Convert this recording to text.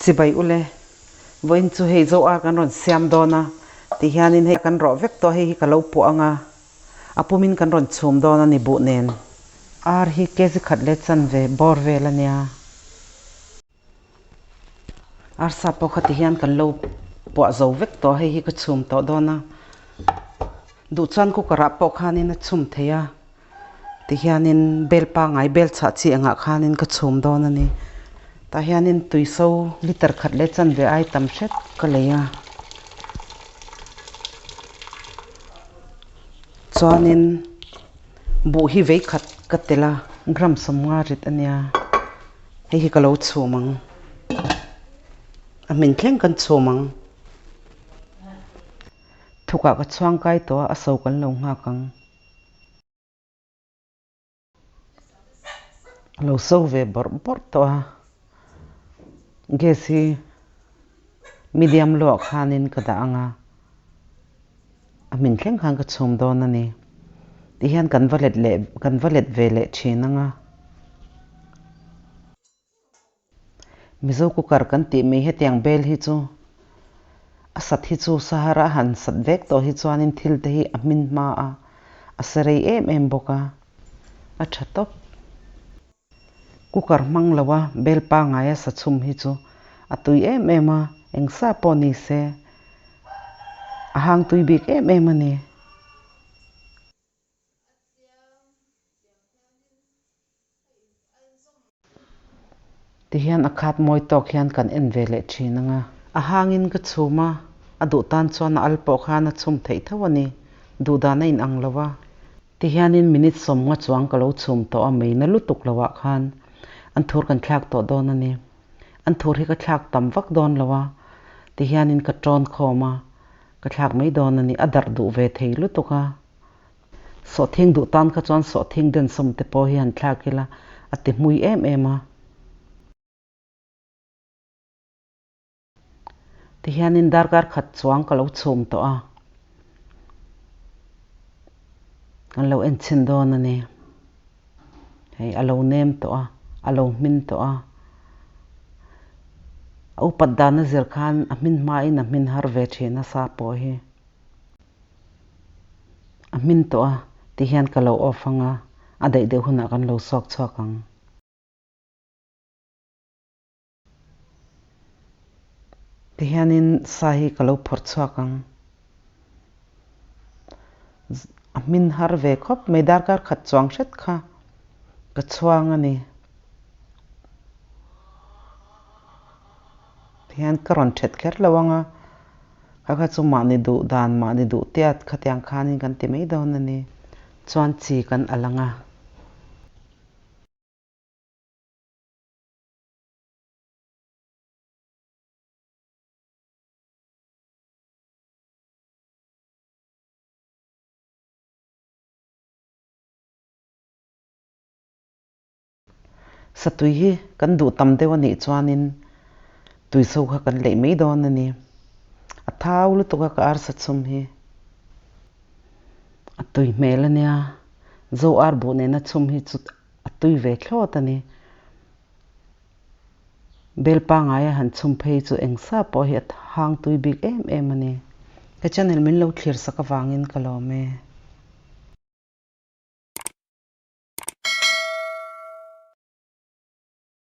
Chibai ule, vawiin chu hei zo ar kan rawn siam dawn a, ti hianin hei kan rawh vek tawh a, hei hi ka lo puah ang a, a pumin kan rawn chhum dawn a ni buh nen. Ar hi kg khat leh chanve bawr vel a nia. Arsa pawh kha ti hian kan lo puah zo vek tawh a, hei hi ka chhum tawh dawn a, duh chuan cooker ah pawh khanin a chhum thei a, ti hianin bel pangai bel chhah chi angah khanin ka chhum dawn a ni. Tah hianin tuiso liter khat leh chanve ai tam hret ka lei a, chuanin buh hi vei khat ka telh a, gram sawmnga rit a nia. Hei hi ka lo chhum ang. A hmin thleng kan chhum ang. Thukah ka chhuang kai tawh a, a so kan lo nghak ang. A lo so ve bawrh bawrh tawh a. Gas hi medium low ah khanin ka dah ang a. A hmin thleng khan ka chhum dawn a ni. Tihian kan va let leh kan va let ve leh thin ang a. Mizo cooker kan tih mai hetiang bel hi chu a sat hi chu sahara a han sat vek tawh hi chuanin thil te hi a hmin hma a, a sa rei em em bawk a, a tha tawp. Cooker hmang lo a bel pangai a sa chhum hi chu a tui em em a, eng sa pawh ni se a hang tui bik em em a ni. Tihian a khat mawi tawk hian kan en ve leh thin ang a. A hangin ka chhum a, a duh tan chuan a al pawh khan a chhum theih tho a ni, duh dan a inang lo a. Tihianin minute sawmnga chuang ka lo chhum tawh a mai na lutuk lo ah khan an thur kan thlak tawh dawn a ni. An thur hi ka thlak tam vak dawn lo a, tihianin ka tawn khawm a, ka thlak mai dawn a ni, a darh duh ve thei lutuk a. Sawhthing duh tan kha chuan sawhthing densawm te pawh hi han thlak ila a ti hmui em em a. Tihianin darkar khat chuang ka lo chhum tawh a, kan lo en chhin dawn a ni. Hei a lo nem tawh a, a lo hmin tawh a. A upat dan a zir khan a hmin hmain a hmin har ve thin a sa pawh hi. A hmin tawh a, tihian ka lo off ang a, a daih deuh hunah kan lo sawk chhuak ang. Tihianin sa hi ka lo phawrh chhuak ang. A hmin har ve khawp mai, darkar khat chuang hret kha ka chhuang a ni. Tihian ka rawn ṭhet kher lo ang a, kha kha chu mahni duh dan, mahni duh tiat khatiang khanin kan ti mai dawn a ni. Chuan chi kan alh ang a. Satui hi kan duh tam deuh a nih chuanin tuiso kha kan leih mai dawn a ni. A thau lutuk a ka arsa chhum hi. A tui hmel a nia. Zo ar buh nena chhum hi chu a tui ve thlawt a ni. Bel pangaia han chhum phei chu eng sa pawh hi a hang tui bik em em a ni. Ka channel min lo thlir sak avangin ka lawm e.